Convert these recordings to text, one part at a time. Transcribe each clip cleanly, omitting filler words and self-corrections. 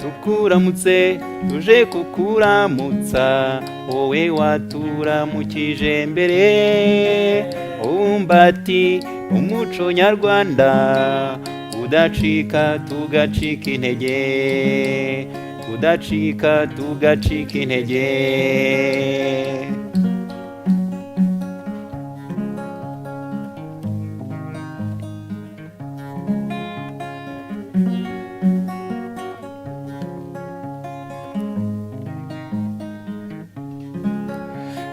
Tukuramutse, tuje kukuramutsa, wowe waturamukije mbere. Ubumbati umuco nyarwanda udacika tugacika intege, udacika tugacika intege.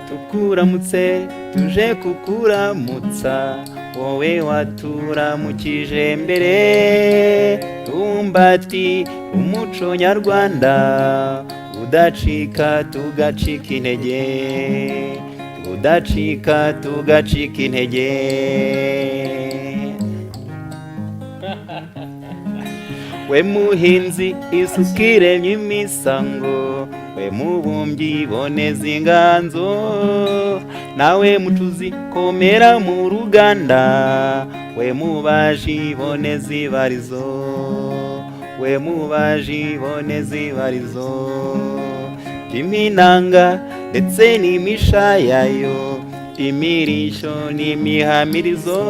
Tukuramutse, tuje kukuramutsa, wowe waturamukije mbere. Tumbati umuco nyarwanda udacika tugacika intege, udacika tugacika intege. We muhinzi, isuka iremye imisango. We mubumbyi, boneza inganzo. Nawe mucuzi, komera mu ruganda. We mubaji, boneza ibarizo. We mubaji, boneza ibarizo. Iminanga ndetse n'imishayayo, imirishyo n'imihamirizo,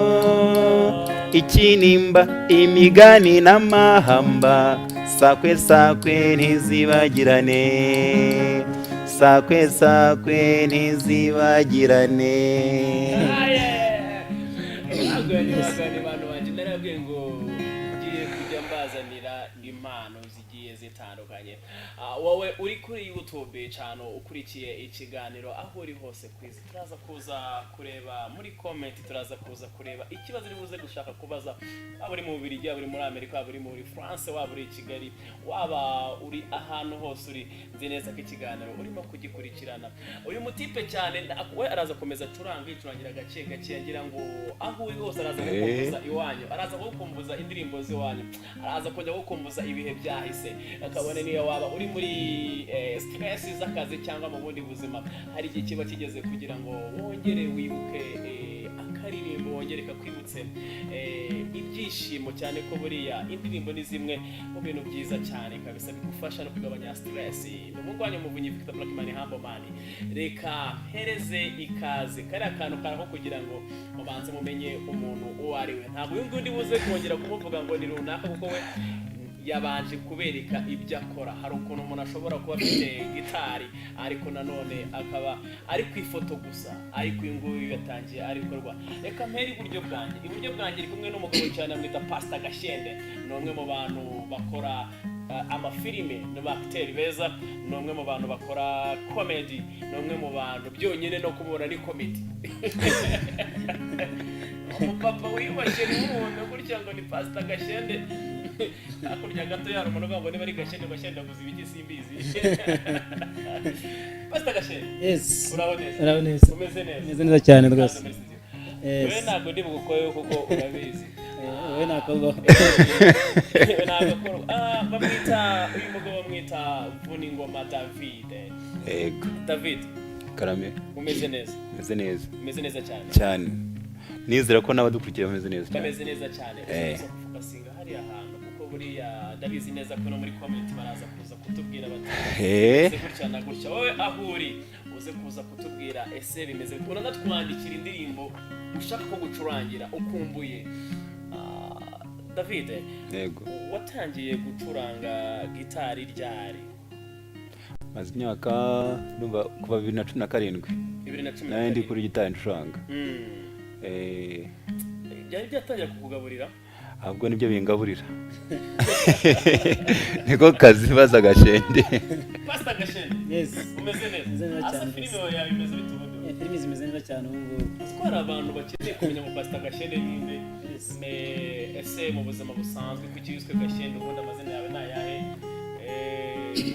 ikinimba, imigani n'amahamba, sakwe sakwe ntizibagirane, sakwe sakwe ntizibagirane. Bagwanye, bagwanye, bantu banjye. Narabwiye ngo ngiye kujya mbazanira impano zigiye zitandukanye. Wowe uri kuri YouTube cyane ukurikiye ikiganiro, aho uri hose ku isi, turaza kuza kureba muri comment, turaza kuza kureba ikibazo uri buze gushaka kubaza. Waba uri mu Bubiligi, waba uri muri Amerika, waba uri muri France, waba uri i Kigali, waba uri ahantu hose uri, nzi neza ko ikiganiro urimo kugikurikirana. Uyu mutipe cyane we araza komeza acuranga, yicurangira gake gake, ngira ngo aho uri hose araza kugukumbuza iwanyu, araza kugukumbuza indirimbo z'iwanyu, araza kongera kugukumbuza ibihe byahise. Akabone niyo waba uri muri stress z'akazi cyangwa mu bundi buzima, hari igihe kiba kigeze kugira ngo wongere wibuke akaririmbo, wongere kakwibutse ibyishimo, cyane ko buriya indirimbo ni zimwe mu bintu byiza cyane kabisa bigufasha no kugabanya stress. Ni umugwanya Muvunyi Victor Blackman Humble Man. Reka mpereze ikaze kariya kantu karaho kugira ngo mubanze mumenye umuntu uwo ari we. Ntabwo uyu nguyu ndi buze kongera kumuvuga ngo ni runaka, kuko we yabanje kubereka ibyo akora. Hari ukuntu umuntu ashobora kuba afite gitari ariko nanone akaba ari ku ifoto gusa, ariko uyu nguyu yatangiye ari ibikorwa. Reka mpere iburyo bwanjye. Iburyo bwanjye ari kumwe n'umugabo cyane, amwita Pasita Gashyende. Ni umwe mu bantu bakora amafilime, ni ba acteur beza, ni umwe mu bantu bakora comedy, ni umwe mu bantu byonyine no kumubona ni comedy. Umupapa wiyubashye ni gutya ngo ni Pasita Gashyende. Hakurya gato hari umuntu uvuga ngo niba ari Gashyende, Gashyende aguze ibiki simbizi. Pasita Gashyende! Yes. Uraho neza? Uraho neza. Umeze neza? Umeze neza cyane rwose. Kandi muri studio. Yes. Wowe ntabwo ndi bugukoyeho kuko urabizi. Wowe nakabaho. Ntabwo akora. Bamwita, uyu mugabo bamwita Vuningoma David. Yego. David! Karame. Umeze neza? Meze neza. Umeze neza cyane. Cyane, nizera ko n'abadukurikiye bameze neza cyane. Bameze neza cyane. Uza gufocusinga hariya hantu, kuko buriya ndabizi neza ko no muri comment baraza kuza kutubwira bati ese gutya na gutya. Wowe aho uri uze kuza kutubwira ese bimeze bite? Uranatwandikira indirimbo ushaka ko gucurangira ukumbuye. David! Yego. Watangiye gucuranga gitari ryari? Maze imyaka, ndumva kuva 2017. 2017. Nari ndi kuri gitari ncuranga. Byari byatangira kukugaburira? Ahubwo nibyo bingaburira, niko kazi baza Gashende. Pastor Gashende! Yes. Umeze neza? Meze neza Asa cyane filime rwose. yawe imeze bite ubundi? Filimi zimeze neza cyane ubu ngubu. Twari abantu bakeneye kumenya ngo Pastor Gashende ninde. Yes. Ese mu buzima busanzwe kuki wiswe Gashende? Ubundi amazina yawe ni ayahe?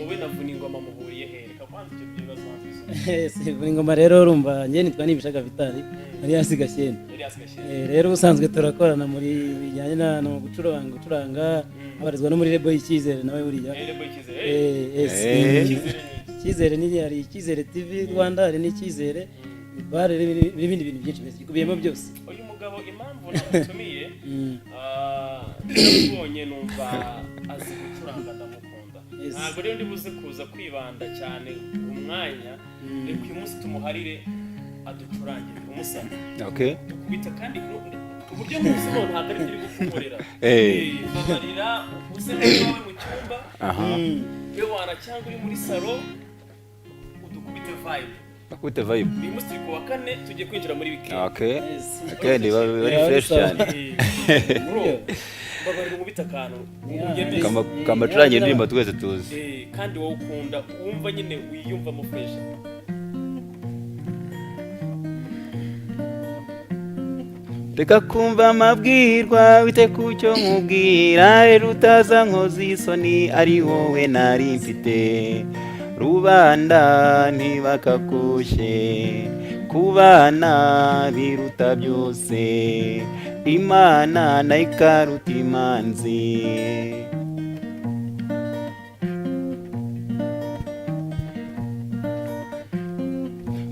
Wowe na Vuningoma muhuriye he? Reka kwanza icyo bibazo hanze bisubize. Yes, Vuningoma rero, urumva njye nitwa Nibishaka Vitali alias Gashyende. Elias Gashyende. Rero ubusanzwe turakorana muri bijyanye no gucuranga, abarizwa no muri label y'Icyizere nawe buriya. Label Icyizere. Yes. Eh. Icyizere ni iki? Icyizere ni, hari Icyizere TV Rwanda, hari n'Icyizere. Ni bar n'ibindi bintu byinshi mbese gikubiyemo byose. Uyu mugabo impamvu namutumiye, namubonye numva azi gucuranga, ndamukunda. Ntabwo rero ndibuze kuza kwibanda cyane umwanya. Reka uyu munsi tumuharire aducurangire umusa. Okay. Dukubita kandi uburyo nkuzimo ntabwo ari byo uri gukorera. Babarira use nk'awe mu cyumba wana cyangwa uri muri salon, udukubite vibe. Akubite vibe. Uyu munsi turi ku wa kane, tugiye kwinjira muri weekend. Okay. Yes. Okay, ni bari fresh cyane. Bro, babarira umubita akantu unyemeze. Kamacurangira indirimbo twese tuzi. Kandi wowe ukunda, wumva nyine wiyumvamo fresh. Reka kumva amabwirwa, wite ku cyo nkubwira, rero utaza nkoza isoni ari wowe nari mfite. Rubanda ntibakakoshye, kubana biruta byose, Imana nayo ikaruta imanzi.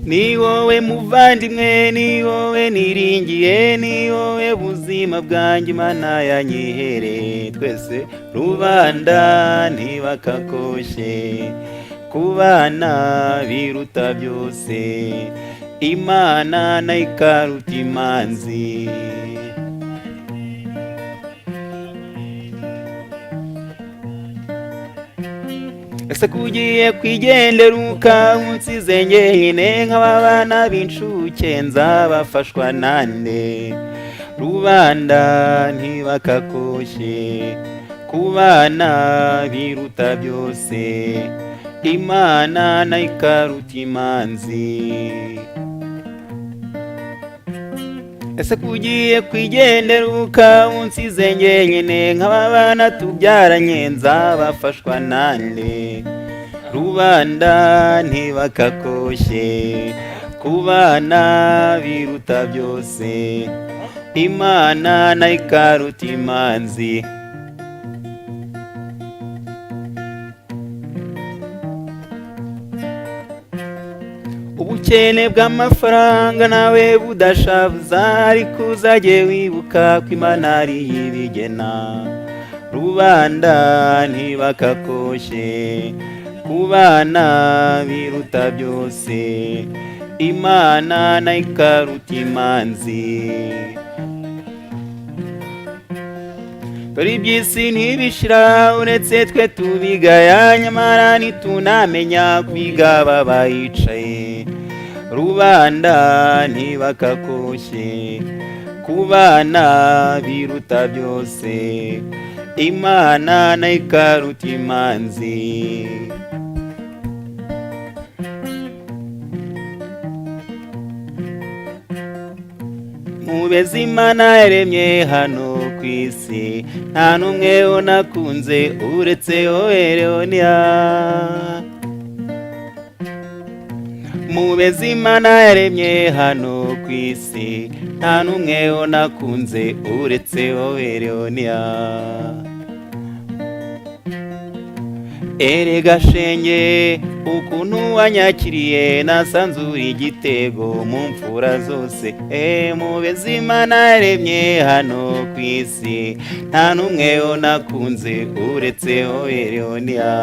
Ni wowe muvandimwe, ni wowe niringiye, ni wowe buzima bwanjye Imana yanyihereye twese. Rubanda ntibakakoshye, kubana biruta byose, Imana nayo ikaruta imanzi. Ese kugiye kwigendera ukansize njyenyine nk'abana b'incuke, nzabafashwa nande? Rubanda ntibakakoshye, kubana biruta byose, Imana nayo ikaruta imanzi. Ese kugiye kwigendera ukansize njyenyine nk'abana tubyaranye, nzabafashwa nande? Rubanda ntibakakoshye, kubana biruta byose, Imana nayo ikaruta imanzi. Ubukene bw'amafaranga nawe budashavuza, ariko uzajye wibuka ko Imana ari ibigena. Rubanda ntibakakoshye, kubana biruta byose, Imana nayo ikaruta imanzi. Dore iby'isi ntibishira, uretse twe tubigaya, nyamara ntitunamenya kwiga babayicaye. Rubanda ntibakakoshye, kubana biruta byose, Imana nayo ikaruta imanzi. Mubezi Imana yaremye hano ku isi, nta n'umwe unakunze uretse wowe Leonia. Mubezi Imana yaremye hano ku isi, nta n'umwe unakunze uretse wowe Leonia. Erega shenge ukuntu wanyakiriye, nasanzura igitego mu mfura zose. Mubezi Imana yaremye hano ku isi, nta n'umwe unakunze uretse wowe Leonia.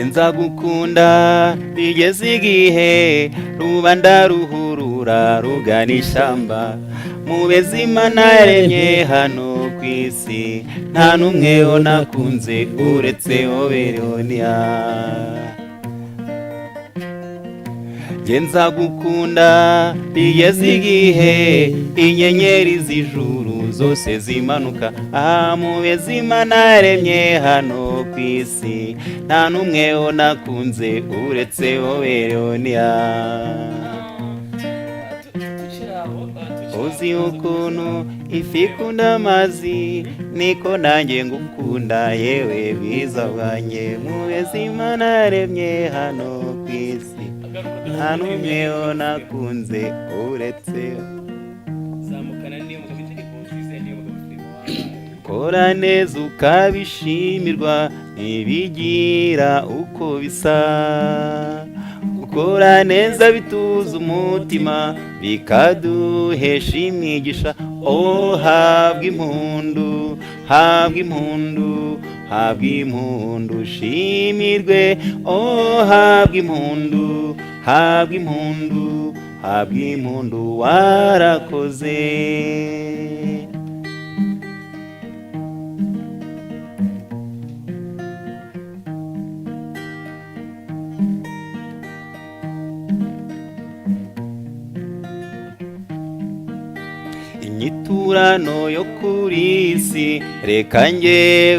Nzagukunda bigeze igihe rubanda ruhurura rugana ishyamba. Mubezi Imana yaremye hano ku isi, nta n'umwe unakunze uretse wowe Leonia. Njye nzagukunda bigeze igihe inyenyeri z'ijuru zose zimanuka. Aha mubezi Imana yaremye hano ku isi, nta n'umwe unakunze uretse wowe Leonia. Tukiri aho, tukiri Uzi aho, ukuntu ifi ikunda amazi, niko nanjye ngukunda yewe bwiza bwanjye. Mubezi Imana yaremye hano ku isi, agaruka nta n'umwe unakunze uretse zamukana niyo mugabo, indirimbo nziza ya niyo mugabo Clement. Gukora neza ukabishimirwa ntibigira uko bisa. Gukora neza bituza umutima, bikaduhesha imigisha. Oh, habwa impundu, habwa impundu, habwa impundu, shimirwe. Oh, habwa impundu, habwa impundu, habwa impundu, warakoze. Inyiturano yo kuri iyi si, reka njye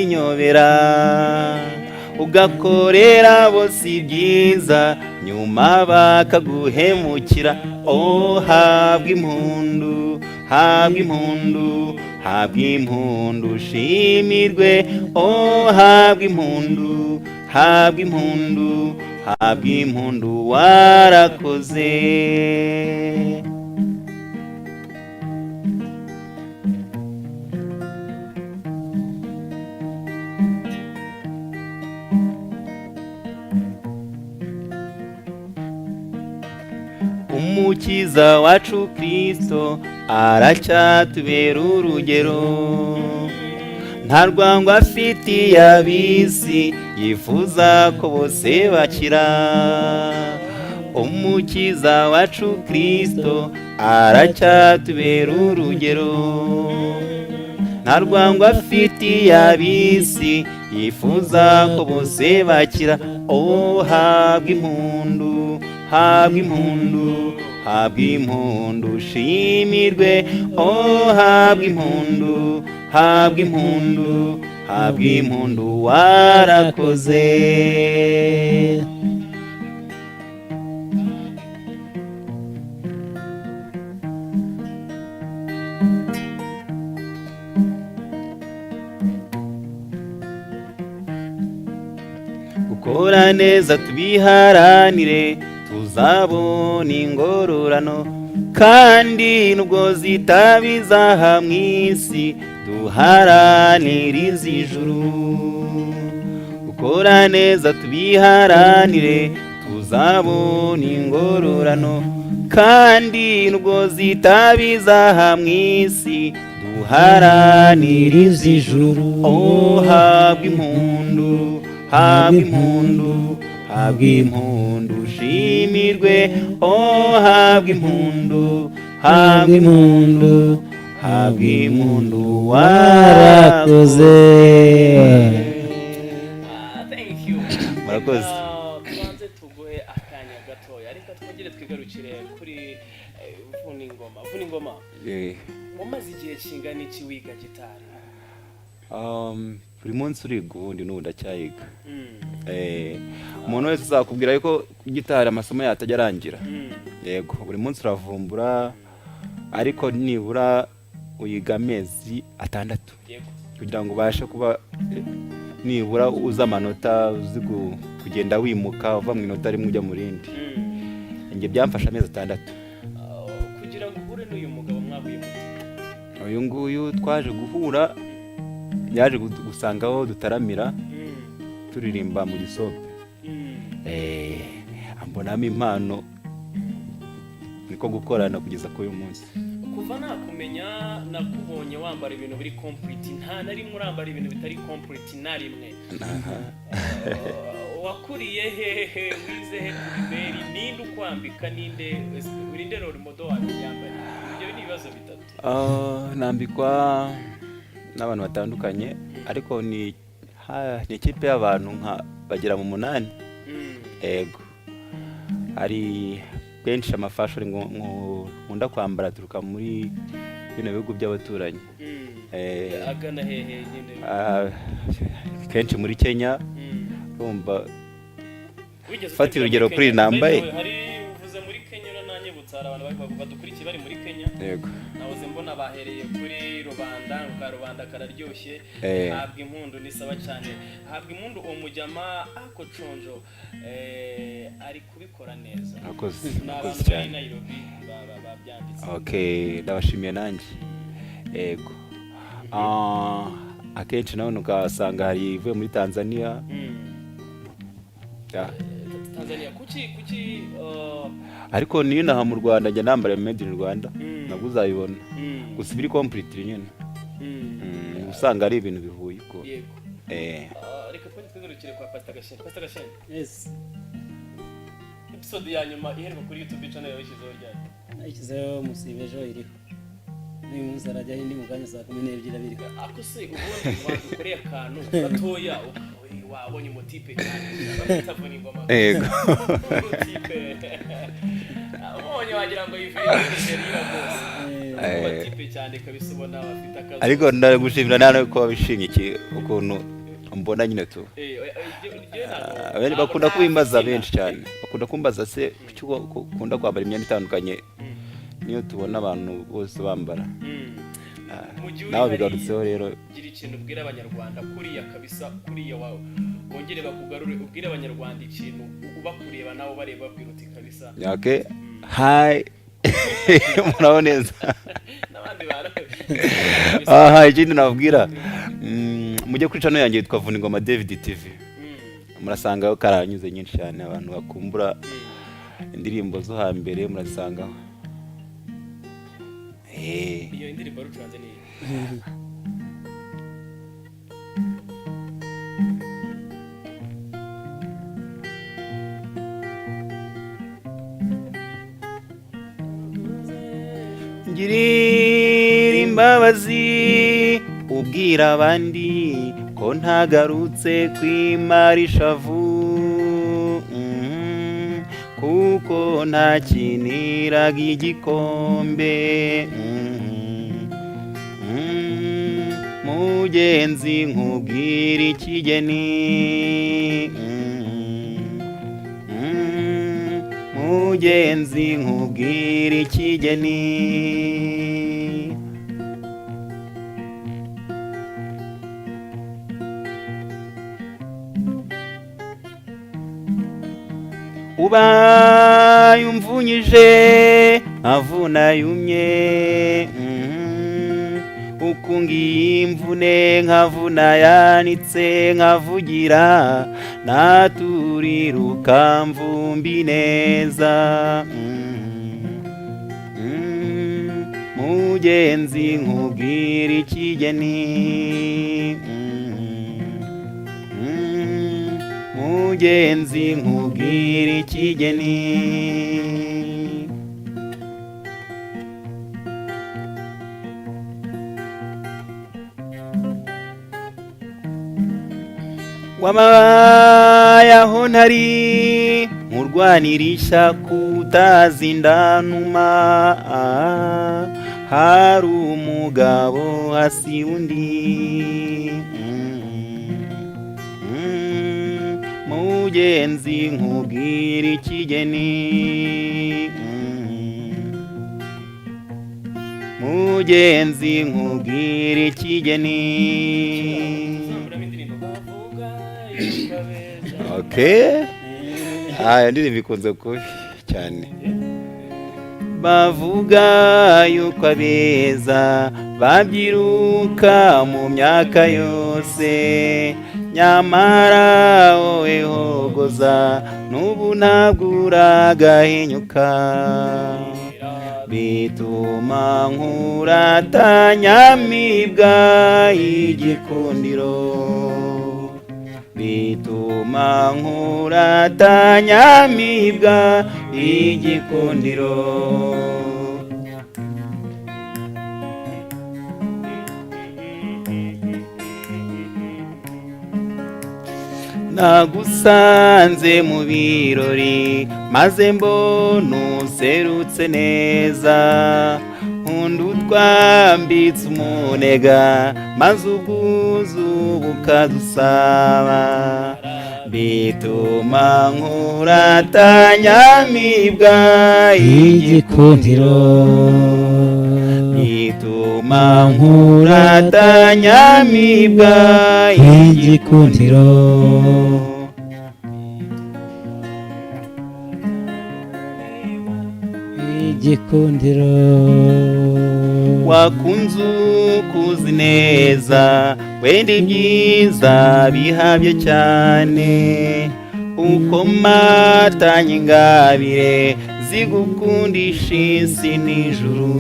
inyobera. Ugakorera bose ibyiza, nyuma bakaguhemukira. Oh, habwa impundu, habwa impundu, habwa impundu, shimirwe. Oh, habwa impundu, habwa impundu, habwa impundu, warakoze. Umukiza wacu Kristo aracyatubera urugero. Nta rwango afitiye ab'isi, yifuza ko bose bakira. Umukiza wacu Kristo aracyatubera urugero. Nta rwango afitiye ab'isi, yifuza ko bose bakira. Oh, habwa impundu, habwa impundu, habwa impundu, shimirwe. Oh, habwa impundu, habwa impundu, habwa impundu, warakoze. Gukora neza tubiharanire, tuzabona ingororano. Kandi nubwo zitabizaha mu isi, duharanire iz'ijuru. Gukora neza tubiharanire, tuzabona ingororano. Kandi nubwo zitabizaha mu isi, duharanire iz'ijuru. Oh, habwa impundu, habwa impundu, habwa impundu, shimirwe. Oh, habwa impundu, habwa impundu, habwa impundu, warakoze. Ah, thank you. Murakoze. Reka tubanze tuguhe akanya gatoya, reka twongere twigarukire kuri Vuningoma. Vuningoma, wamaze igihe kingana iki wiga gitari? Buri munsi uriga, ubundi n'ubu ndacyayiga. Umuntu wese uzakubwira yuko gitari amasomo yatajya arangira. Yego, buri munsi uravumbura, ariko nibura uyiga amezi 6 kugira ngo ubashe kuba nibura uzi amanota, uzi kugenda wimuka uva mu inota rimwe ujya mu rindi. Njye byamfashe amezi 6. Ah, kugira ngo uhure n'uyu mugabo mwahuye mute? Uyu nguyu twaje guhura, yaje gusanga aho dutaramira, turirimba mu gisope. Ambonamo impano, niko gukorana kugeza kuri uyu munsi. Kuva nakumenya, nakubonye wambara ibintu biri complete. Nta na rimwe urambara ibintu bitari complete, na rimwe. Wakuriye hehe? Wize he primaire? Ninde ukwambika? Ninde role model wawe myambarire? Ibyo ni ibibazo bitatu. Ah, nambikwa n'abantu batandukanye, ariko ni ikipe y'abantu nka bagera mu 8. Ego, hari benshi amafashion nkunda kwambara aturuka muri bino bihugu by'abaturanyi. Agana hehe nyine? Ah, kenshi muri Kenya. Urumva, Wigeze fata utembera urugero muri kuri Kenya? nambaye. By the way, hari uvuze muri Kenya urananyibutsa, hari abantu badukurikiye bari muri Kenya. Yego. Nahoze mbona bahereye kuri rubanda rwa rubanda kararyoshye. Habwa impundu, ni sawa cyane, habwa impundu. Uwo mujyama ako conjo, ari kubikora neza. Murakoze. Ni Murakoze abantu bari cyane. Nairobi babyanditse. Okay, ndabashimiye nanjye. Yego. Akenshi nawe ukasanga hari ivuye muri Tanzania. Yeah. Tanzania kuki? Ariko niyo inaha mu Rwanda njya nambara made in Rwanda, nabwo uzayibona, gusa ibiri complete nyine. Usanga ari ibintu bihuye uko. Reka twende twigarukire kwa Pastor Gasheni. Pastor Gasheni, Yes. episode ya nyuma iheruka kuri YouTube channel yabishyizeho ryari? Nayishyizeho musibe ejo, iriho n'uyu munsi arajyaho indi mu kanya saa 12 abiriho. Ako se ubundi wadukoreye akantu gatoya, wabonye umutipe cyane bamwita Vuningoma? Yego. Umutipe ubonye wagira ngo yivuye muri Nigeria rwose. Abatipe cyane kabisa, ubona bafite akazi. Ariko ndagushimira nawe ko wabishimye iki ukuntu mbona nyine tu. Njyewe Benshi bakunda ntabwo kubimbaza, nta benshi cyane bakunda kumbaza se kuki ukunda kwambara imyenda itandukanye niyo tubona abantu bose bambara. Mu gihe uri Nawe hariya, bigarutseho rero. gira ikintu ubwira Abanyarwanda kuriya kabisa, kuriya wawe wongere bakugarure, ubwire Abanyarwanda ikintu ubakureba nawe bareba, babwira uti kabisa. Okay, hi, muraho neza. N'abandi bantu. Aha ikindi nababwira, mujye kuri channel yanjye yitwa Vuningoma David TV, murasangaho karanyuze nyinshi cyane. Abantu bakumbura indirimbo zo hambere murasangaho. Iyo indirimbo rucuranze ni iyi? Ngirira imbabazi ubwira abandi ko ntagarutse kwimara ishavu, kuko ntakiniraga igikombe. Mugenzi nkubwira ikigeni. Mugenzi nkubwira ikigeni. Ubaye umvunyije nkavuna yumye, ukungiye imvune nkavuna yanitse, nkavugira naturira ukamvumbi neza. Mugenzi nkubwira ikigeni. Mugenzi nkubwira ikigeni. Wabaye aho ntari nkurwanira ishyaka utazi ndanuma, hari umugabo hasi undi. Mugenzi nkubwira ikigeni. Mugenzi nkubwira ikigeni. Tuzamuramo indirimbo bavuga yuko abeza. Okay, aya ndirimbo ikunze kubi cyane. Bavuga yuko abeza babyiruka mu myaka yose, nyamara wowe hogoza n'ubu ntabwo uragahinyuka, bituma nkuratanyamibwa igikundiro, bituma nkuratanyamibwa igikundiro. Nagusanze mu birori maze mbona userutse neza, nkunda utwambitse umunega maze ubwuzu bukadusaba, bituma nkuratanyamibwa igikundiro, bituma nkuratanyamibwa igikundiro. Igikundiro. Wakunze ukuzi neza, wenda ibyiza bihabye cyane, ukomatanye ingabire zigukundisha isi n'ijuru,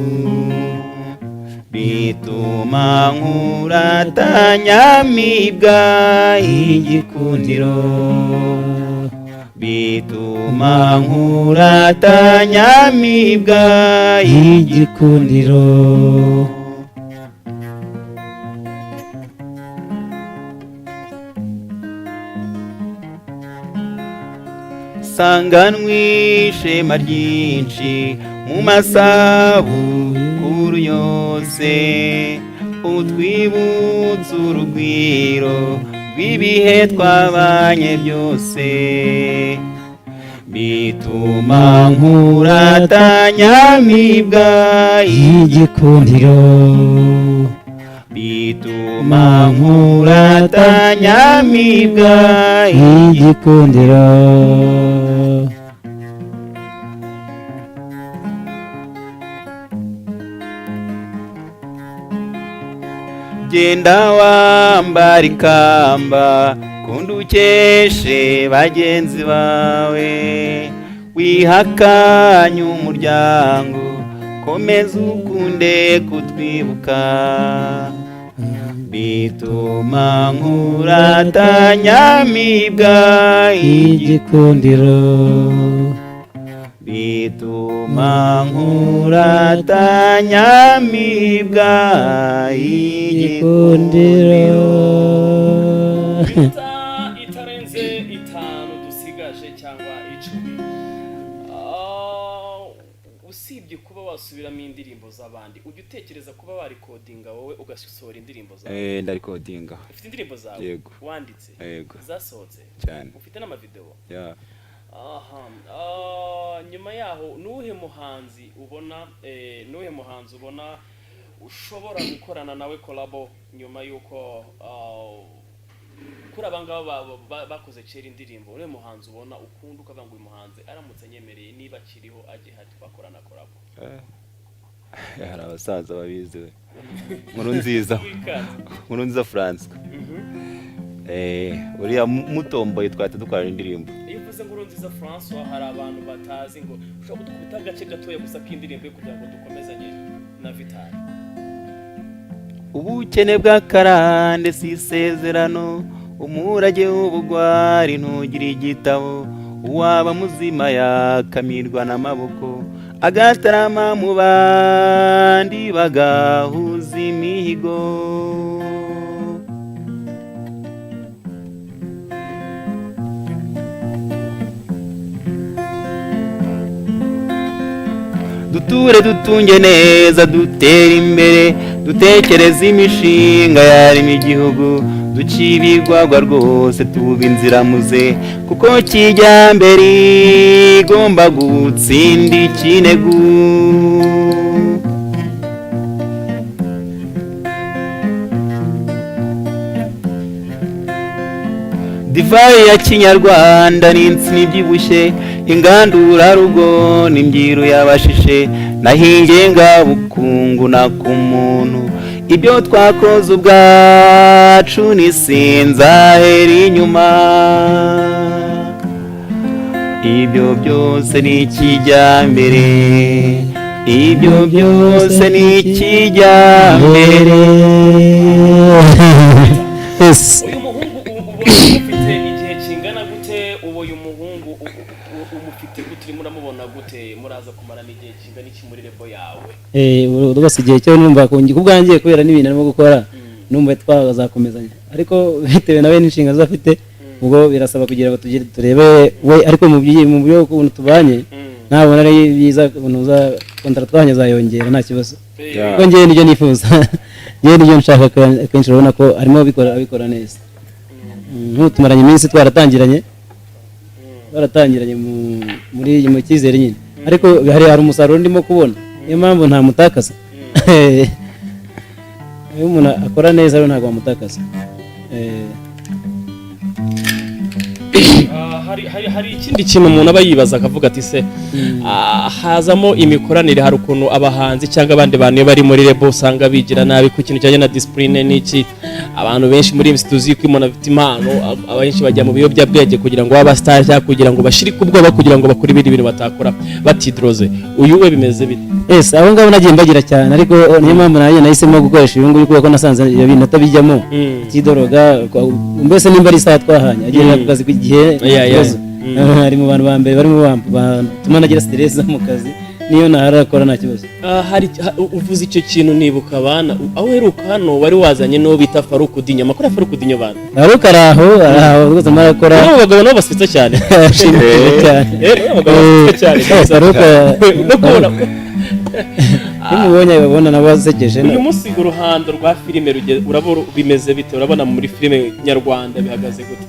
bituma nkuratanyamibwa igikundiro, bituma nkuratanyamibwa igikundiro. Sanganwe ishema ryinshi mu masabukuru yose, utwibutsa urugwiro rw'ibihe twabanye byose, bituma nkuratanyamibwa igikundiro. Bituma nkuratanyamibwa igikundiro. Genda wambara ikamba, kunda ukeshe bagenzi bawe, wihakanye umuryango, komeza ukunde kutwibuka, bituma nkuratanyamibwa igikundiro. Bituma nkuratanyamibwa igikundiro. Iminota itarenze 5 dusigaje cyangwa 10. Usibye kuba wasubiramo indirimbo z'abandi, ujya utekereza kuba warecordinga wowe ugasohora indirimbo zawe? Ndarecordinga. Ufite indirimbo zawe? Yego. Wanditse? Yego. Zasohotse? Cyane. Ufite n'amavideo? Ya. Aha. Nyuma yaho nuwuhe muhanzi ubona ushobora gukorana nawe collabo, nyuma y'uko kuri aba ngaba bakoze kera indirimbo? Nuwuhe muhanzi ubona ukunda ukavuga ngo uyu muhanzi aramutse anyemereye, niba akiriho agihari, twakorana collabo? Hari abasaza babizi we. Nkuru nziza. Wikanze. Nkuru nziza Francois. Uriya mutomboye twahita dukorana indirimbo. Iyo uvuze Nkuru nziza Francois, hari abantu batazi ngo ushobora kudukubita agace gatoya gusa k'indirimbo ye kugira ngo dukomezanye na Vital. Ubukene bw'akarande si isezerano, umurage w'ubugwari ntugira igitabo, uwaba muzima yakamirwa n'amaboko, agatarama mu bandi bagahuza imihigo. Duture dutunge neza, dutere imbere, dutekereze imishinga yarema igihugu, duciye ibigwagwa rwose, tuba inziramuze, kuko kijyambere igomba gutsinda ikinegu. Divayi ya kinyarwanda ni insina ibyibushye, ingandurarugo n'imbyiro y'abashishe, naho ingengabukungu na ku muntu, ibyo twakoze ubwacu ntisinzahera inyuma. Ibyo byose ni ikijyambere, ibyo byose ni ikijyambere. Yes. Uyu muhungu ubona umufite igihe kingana gute? Ubu uyu muhungu umufite gute? Urimo uramubona gute? Muraza kumarana igihe kingana iki muri label yawe? Ubu rwose igihe cyo numva ku bwanjye, kubera n'ibintu arimo gukora, numva twazakomezanya, ariko bitewe nawe n'inshingano ze afite, ubwo birasaba kugira ngo tugire turebe we, ariko mu byo ukuntu tubanye, nabona ari byiza ukuntu uza kontara twahanye azayongera, nta kibazo. Yeah. Kuko njyewe nibyo nifuza, njyewe nibyo nshaka. Akenshi urabona ko arimo abikora neza. Nk'ubu tumaranye iminsi, twaratangiranye muri mu cyizere nyine, ariko hari umusaruro ndimo kubona, niyo mpamvu ntamutakaza. Iyo umuntu akora neza rero ntabwo wamutakaza. Hari ikindi kintu umuntu aba yibaza akavuga ati se hazamo imikoranire, hari ukuntu abahanzi cyangwa abandi bantu iyo bari muri label usanga bigira nabi ku kintu kijyanye na discipline n'iki. Abantu benshi muri iyi minsi tuzi ko umuntu afite impano, abenshi bajya mu biyobyabwenge kugira ngo babe star, cyangwa kugira ngo bashirike ubwoba, kugira ngo bakore ibindi bintu batakora batidroze. Uyu we bimeze bite? Yes, abo ngabo nagiye mbagira cyane, ariko niyo mpamvu nanjye nahisemo gukoresha uyu nguyu, kubera ko nasanze ibyo bintu atabijyamo, tidoroga. Mbese nimba ari isaha twahanye, agera ku kazi ku gihe, nta kibazo. Ari mu bantu ba mbere barimo batuma nagira stress mu kazi, niyo nahara akora nta kibazo. Uvuze icyo kintu nibuka abana aho uheruka hano wari wazanye n'uwo bita Faruku Dinyo. Amakuru ya Faruku Dinyo bana? Faruku araho, araho rwose, arimo arakora. Bamwe mu bagabo nabo basetsa cyane. Ashimishije cyane. Bamwe mu bagabo basetsa cyane. Faruku no kubona iyo umubonye ababona nabo asekeje. Uyu munsi uruhando rwa filime urabona bimeze bite? Urabona muri filime nyarwanda bihagaze gute?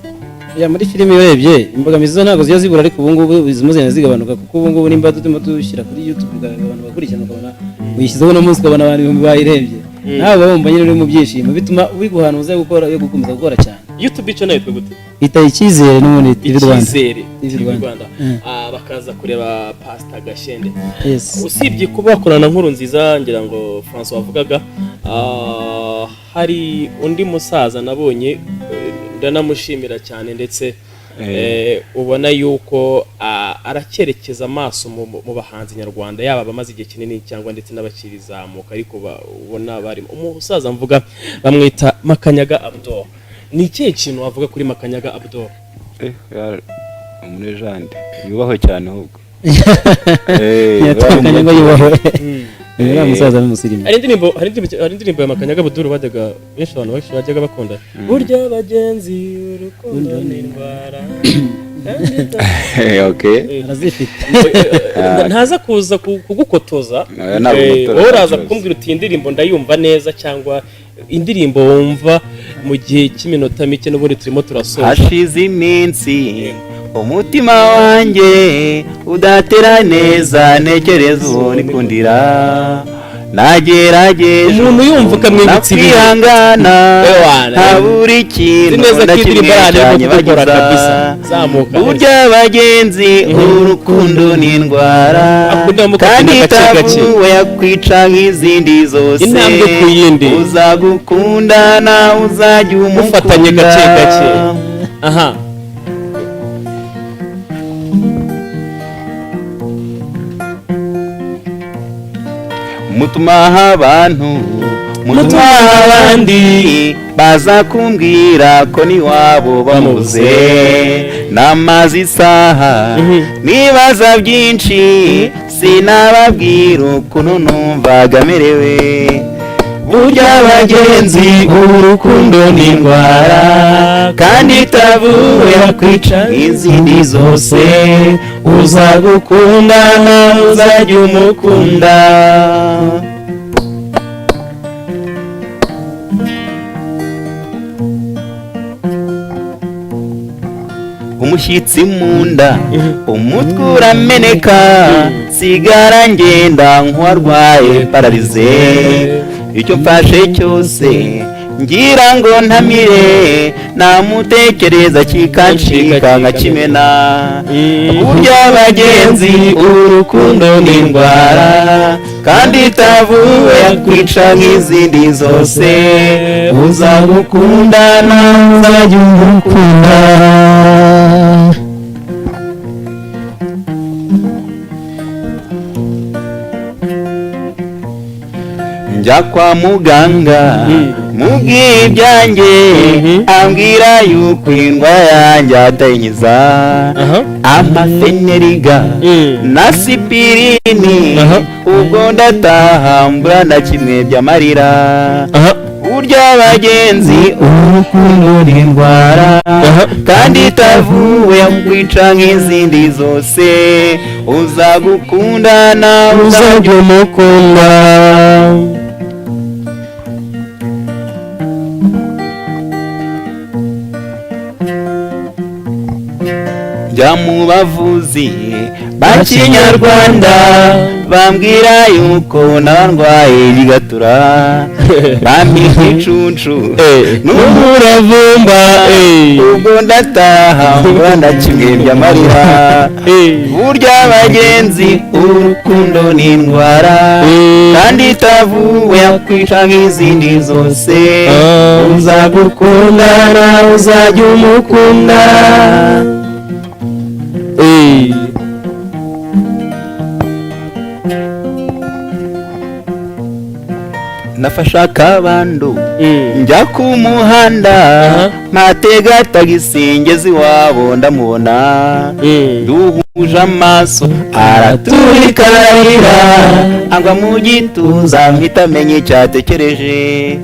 Ya, muri filime urebye imbogamizi zo ntabwo zijya zibura, ariko ubu ngubu zirimo zigenda zigabanuka, kuko ubu ngubu nimba turimo dushyira kuri YouTube abantu bakurikirana, ukabona uyishyizeho uno munsi ukabona abantu ibihumbi bayirebye, nawe uba wumva nyine uri mu byishimo, bituma biguha uze gukora yo gukomeza gukora cyane. YouTube channel yitwa gute? Bita Icyizere n'ubundi TV Rwanda. Icyizere TV TV Rwanda. Rwanda. Bakaza kureba Pastor Gashyende. Yes. Usibye kuba bakorana nkuru nziza, ngira ngo François wavugaga, hari undi musaza nabonye, ndanamushimira cyane, ndetse ubona yuko aracyerekeza amaso mu bahanzi nyarwanda, yaba abamaze igihe kinini cyangwa ndetse n'abakirizamuka, ariko ubona barimo umusaza mvuga bamwita Makanyaga Abdul. Ni ikihe kintu wavuga kuri Makanyaga Abdul? Umunejande yubahwe cyane ahubwo. Yatandukanye ngo yubahwe, uriya musaza n'umusirimu. Hari indirimbo ya Makanyaga Abdul bajyaga benshi, abantu benshi bajyaga bakunda, burya bagenzi urukundo ni indwara. Okay. Arazifite. Ntaza kuza kugukotoza. Oya, ntabwo nkotora, wowe uraza nta kibazo. kumbwira uti indirimbo ndayumva neza, cyangwa indirimbo wumva mu gihe cy'iminota mike, n'ubundi turimo turasoza. Hashize iminsi umutima wanjye udatera neza, ntekereza uwo nikundira, nagerageje Umuntu yumva ukamwibutsa ibintu. nakwihangana, Ewana. nta buri kintu Nzi neza na ko kimwe indirimbo ari ahantu yo kudukora cyanyibagiza. kabisa. Zamuka. Burya bagenzi urukundo ni indwara, Akunda mu kandi kugenda gake gake. itavuwe yakwica nk'izindi zose. Intambwe ku yindi. Uzagukunda nawe uzajya umukunda. Mufatanye gake gake. Aha. Mutumaho abantu, mutumaho abandi, baza kumbwira ko n'iwabo bamubuze. Namaze isaha nibaza byinshi, sinababwira ukuntu numvaga merewe. Burya bagenzi urukundo ni indwara, kandi itavuwe yakwica nk'izindi zose. Uzagukunda nawe uzajya umukunda. Umushyitsi mu nda, umutwe urameneka, sigara ngenda nk'uwarwaye pararize. Icyo mfashe cyose ngira ngo ntamire, namutekereza kikancika nkakimena. Burya bagenzi urukundo ni indwara, kandi itavuwe yakwica nk'izindi zose. Uzagukunda nawe uzajya umukunda. Njya kwa muganga mubwiye ibyanjye, ambwira yuko indwara yanjye atayinkiza. Amafeneriga na sipirini, ubwo ndataha mbura na kimwe by'amarira. Burya bagenzi urukundo ni indwara, kandi itavuwe yakwica nk'izindi zose. Uzagukunda nawe uzajya umukunda. Njya mu bavuzi ba kinyarwanda, bambwira yuko narwaye bigatura, bampa igicucu n'umuravumba. Ubwo ndataha, mbura ndakimwebya amarira. Burya bagenzi, urukundo ni indwara kandi itavuwe, yakwica nk'izindi zose. Uzagukunda nawe uzajya umukunda. Nafashe akabando njya ku muhanda, mpatega tagisi ngeze iwabo ndamubona. Duhuje amaso araturika ararira, agwa mu gituza, mpita amenya icyatekereje.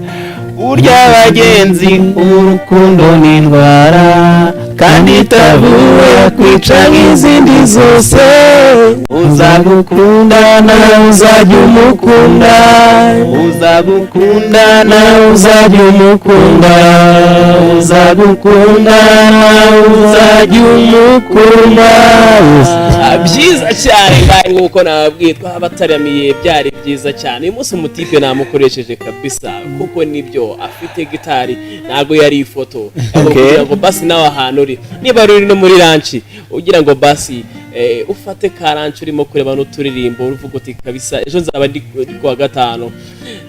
Burya bagenzi, urukundo ni indwara kandi itavuwe, yakwica nk'izindi zose. Uzagukunda nawe uzajya umukunda, uzagukunda nawe uzajya umukunda, uzagukunda nawe uzajya umukunda. Ah, byiza cyane. Ngahe nk'uko nababwiye, twabataramiye, byari byiza cyane. Uyu munsi umutipe namukoresheje kabisa, kuko nibyo afite gitari, ntabwo yari ifoto. Ahubwo kugira ngo basi nawe ahantu uri, niba uri no muri lunch, ugira ngo basi ufate ka lunch urimo kureba n'uturirimbo, uvuga uti kabisa ejo nzaba ndi kuwa gatanu,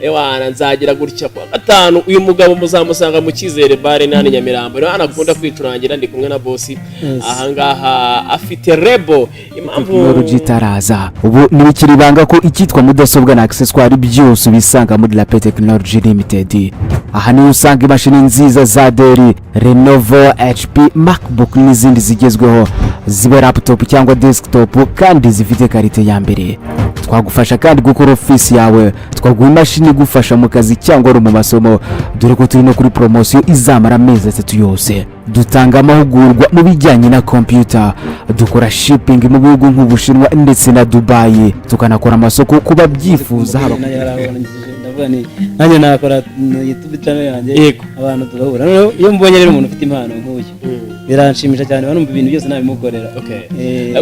ewana nzagira gutya kuwa gatanu. Uyu mugabo muzamusanga mu Cyizere Bare nani Nyamirambo, niho anakunda kwicurangira. Ndi kumwe na bosi ahangaha, afite rebo impamvu. Tekinoloji itaraza, ubu ntibikiri ibanga ko icyitwa mudasobwa na accessoire byose ubisanga muri Rape Technology Limited. Aha niho usanga imashini nziza za Dell, Lenovo, HP, MacBook n'izindi zigezweho, ziba laptop cyangwa desktop kandi zifite qualité ya mbere. Twagufasha kandi gukora ofisi yawe, twaguha imashini igufasha mu kazi cyangwa ari mu masomo, dore ko turi no kuri poromosiyo izamara amezi 3 yose. Dutanga amahugurwa mu bijyanye na computer, dukora shipping mu bihugu nk'Ubushinwa ndetse na Dubayi, tukanakora amasoko ku babyifuza, haba Nanjye harabona, ndavuga ni nanjye nakora YouTube channel yanjye, abantu tugahura. Noneho iyo mbonye rero umuntu ufite impano nk'uyu, biranshimisha cyane, numva ibintu byose nabimukorera.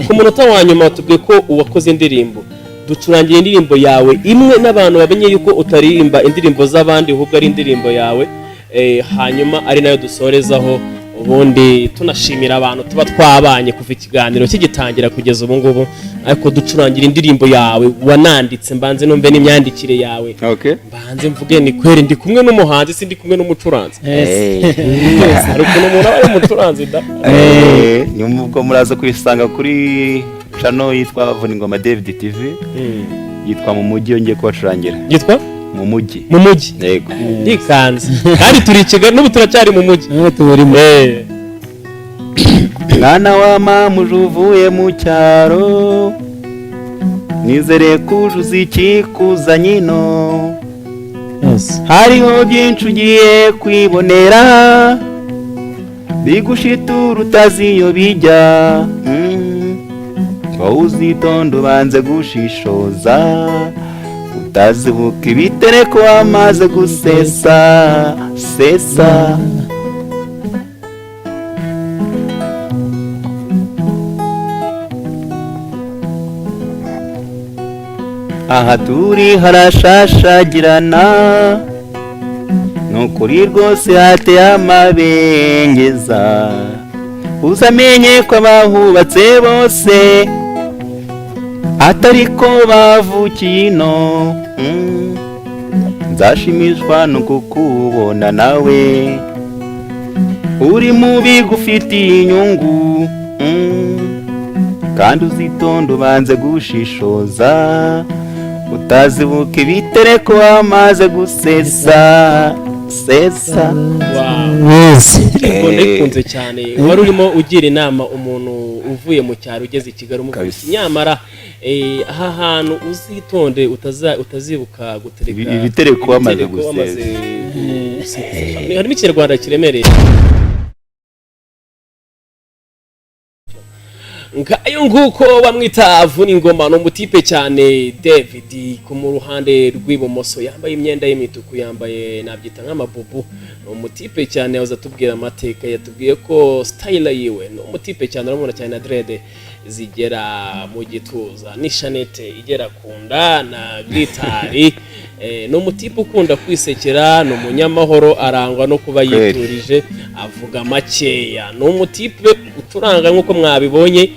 Ku munota wa nyuma tubwiye ko uwakoze indirimbo, ducurangira indirimbo yawe imwe n'abantu bamenye yuko utaririmba indirimbo z'abandi, ahubwo ari indirimbo yawe. Hanyuma ari nayo dusorezaho, ubundi tunashimira abantu tuba twabanye kuva ikiganiro kigitangira kugeza ubu ngubu. Ariko ducurangira indirimbo yawe wananditse, mbanze numve n'imyandikire yawe. Mbanze mvuge ni kweri ndi kumwe n'umuhanzi, si ndi kumwe n'umucuranzi. Hari ukuntu umuntu aba ari umucuranzi da. Nyuma ubwo muraza kuyisanga kuri channel yitwa Vuningoma David TV, yitwa Mu Mujyi, yongeye kubacurangira. Yitwa Mu Mujyi. Mu Mujyi. Yego. Ndikanze kandi turi i Kigali, n'ubu turacyari mu mujyi. N'ubu tuwurimo. Mwana wa mama, uje uvuye mu cyaro, nizere ko uje uzi ikikuzanye ino. Hariho byinshi ugiye kwibonera bigushitura utazi iyo bijya. Wowe uzitonda, ubanze gushishoza, utazibuka ibitereko wamaze gusesa sesa. Aha turi harashashagirana, ni ukuri rwose hateye amabengeza. Uzamenye ko abahubatse bose atari ko bavukiye ino. Nzashimishwa no kukubona nawe uri mu bigufitiye inyungu. Kandi uzitonde, ubanze gushishoza, utazibuka ibitereko wamaze gusesa sesa. Wow. Indirimbo ndayikunze cyane. Wari urimo ugira inama umuntu uvuye mu cyaro ugeze i Kigali, umubwira uti, Kabisa. nyamara aha hantu uzitonde, utazibuka gutereka Ibitereko wamaze ibitereko wamaze gusesa. gusesa. Harimo ikinyarwanda kiremereye. Ngayo nguko, bamwita Vuningoma, ni umutipe cyane. David ku mu ruhande rw'ibumoso yambaye imyenda y'imituku, yambaye nabyita nk'amabubu. Ni umutipe cyane, yahoze atubwira amateka, yatubwiye ko style yiwe ni umutipe cyane, uramubona cyane na dread zigera mu gituza n'ishanete igera ku nda na gitari. Ni umutipe ukunda kwisekera, ni umunyamahoro, arangwa no kuba Kweli. yiturije, avuga makeya. Ni umutipe ucuranga nk'uko mwabibonye,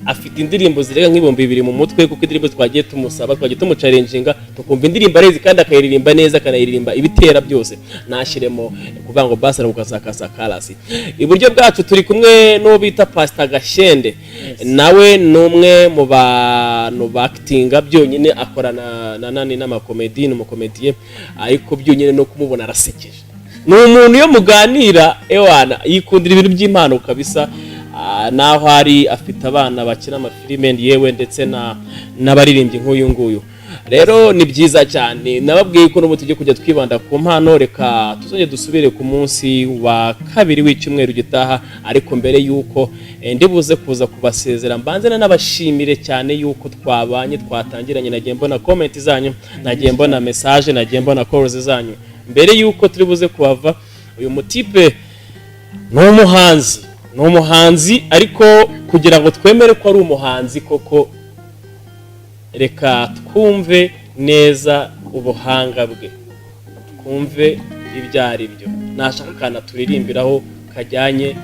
afite indirimbo zirenga nk'2000 mu mutwe, kuko indirimbo twagiye tumusaba, twagiye tumuchallenginga, tukumva indirimbo arezi kandi akayiririmba neza, akanayiririmba ibitera byose, nashyiremo kuvuga ngo basi aragukasakasa karasi. Iburyo bwacu turi kumwe n'uwo bita Pasita Gashyende, nawe ni umwe mu bantu bakitinga byonyine, akorana na nani n'amakomedi, ni umukomediye, ariko byonyine no kumubona arasekeje. Ni umuntu iyo muganira, ewana, yikundira ibintu by'impano kabisa. Naho ari afite abana bakina amafilime, yewe ndetse na n'abaririmbyi nk'uyu nguyu. Rero ni byiza cyane, nababwiye ko n'ubu tugiye kujya twibanda ku mpano. Reka tuzongere dusubire ku munsi wa kabiri w'icyumweru gitaha, ariko mbere y'uko ndibuze kuza kubasezera, mbanze nanabashimire cyane y'uko twabanye, twatangiranye. Nagiye mbona comment zanyu, nagiye mbona message, nagiye mbona calls zanyu. Mbere y'uko turi buze kuhava, uyu mutipe ni umuhanzi, ni umuhanzi, ariko kugira ngo twemere ko ari umuhanzi koko, reka twumve neza ubuhanga bwe, twumve ibyo ari byo. Nashaka akantu turirimbiraho kajyanye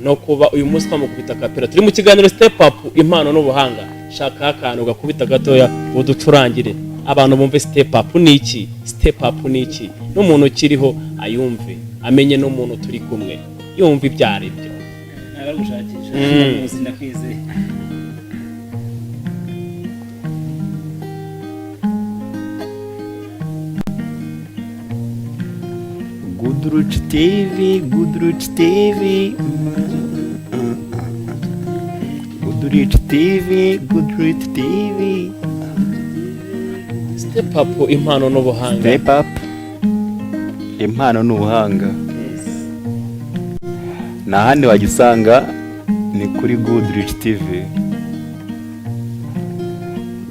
no kuba uyu munsi twamukubita kapera. Turi mu kiganiro Step Up, impano n'ubuhanga. Shaka akantu gakubita gatoya uducurangire, abantu bumve Step Up ni iki, Step Up ni iki, n'umuntu ukiriho ayumve, amenye n'umuntu turi kumwe yumve ibyo ari byo. Ntabwo ari gushakisha. Ndakuzi, ndakwizeye. Goodrich TV, Goodrich TV, Goodrich TV, Goodrich TV. Step Up, impano n'ubuhanga. Step Up, impano n'ubuhanga. Nta handi wagisanga, ni kuri Goodrich TV.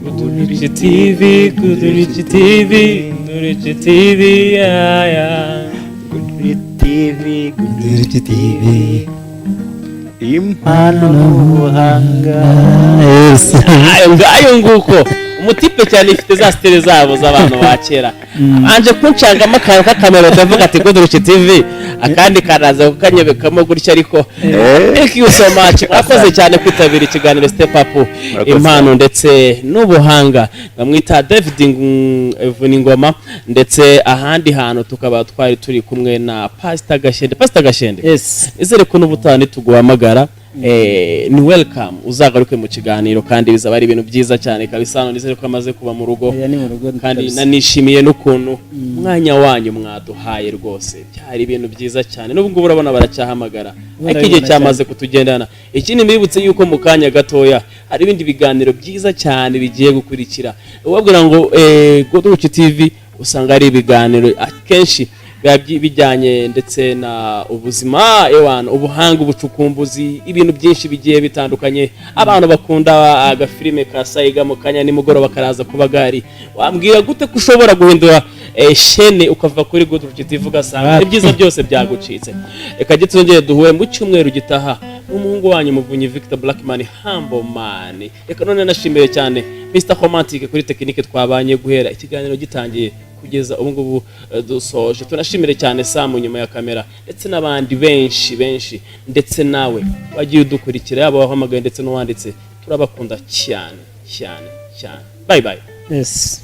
Goodrich TV, Goodrich TV, Goodrich TV, yeah, yeah. Goodrich TV, Goodrich TV, impano n'ubuhanga. Yes. Ayo ngayo nguko, umutipe cyane, ifite za style zabo z'abantu ba kera. Anje kuncangamo akantu k'akamero, ndavuga ati Goodrich TV, akandi karaza kukanyobekamo gutya, ariko thank you so much, mwakoze cyane kwitabira ikiganiro Step Up, Murakoze. impano ndetse n'ubuhanga. Bamwita David Vuningoma, ndetse ahandi hantu tukaba twari turi kumwe na Pastor Gashende. Pastor Gashende, nizere ko n'ubutaha nituguhamagara, ni welcome, uzagaruke mu kiganiro kandi bizaba ari ibintu byiza cyane kabisa. Hano nizere ko amaze kuba mu rugo. Oya, ni mu rugo Kandi kabisa. nanishimiye n'ukuntu umwanya wanyu mwaduhaye, rwose byari ibintu byiza cyane. N'ubu ngubu urabona baracyahamagara, ariko igihe Barabibona. cyamaze kutugendana. Ikindi mbibutse yuko mu kanya gatoya hari ibindi biganiro byiza cyane bigiye gukurikira. Ubabwira ngo Goodrich TV usanga ari ibiganiro akenshi biba bijyanye ndetse na ubuzima, ewana, ubuhanga, ubucukumbuzi, ibintu byinshi bigiye bitandukanye. Abantu bakunda agafilime ka Sayiga, mu kanya nimugoroba karaza kuba gahari. Wambwira gute ko ushobora guhindura shene ukava kuri Goodrich TV ugasanga ibyiza byose byagucitse? Reka jye tuzongere duhure mu cyumweru gitaha n'umuhungu wanyu Muvunyi Victor Blackman, Humble Man. Reka none nashimiye cyane Mr Romantic kuri tekinike twabanye guhera ikiganiro gitangiye kugeza ubu ngubu dusoje. Tunashimire cyane Sam nyuma ya kamera, ndetse n'abandi benshi benshi, ndetse nawe wagiye udukurikira, yaba wahamagaye ndetse n'uwanditse. Turabakunda cyane cyane cyane. Bye bye. Yes.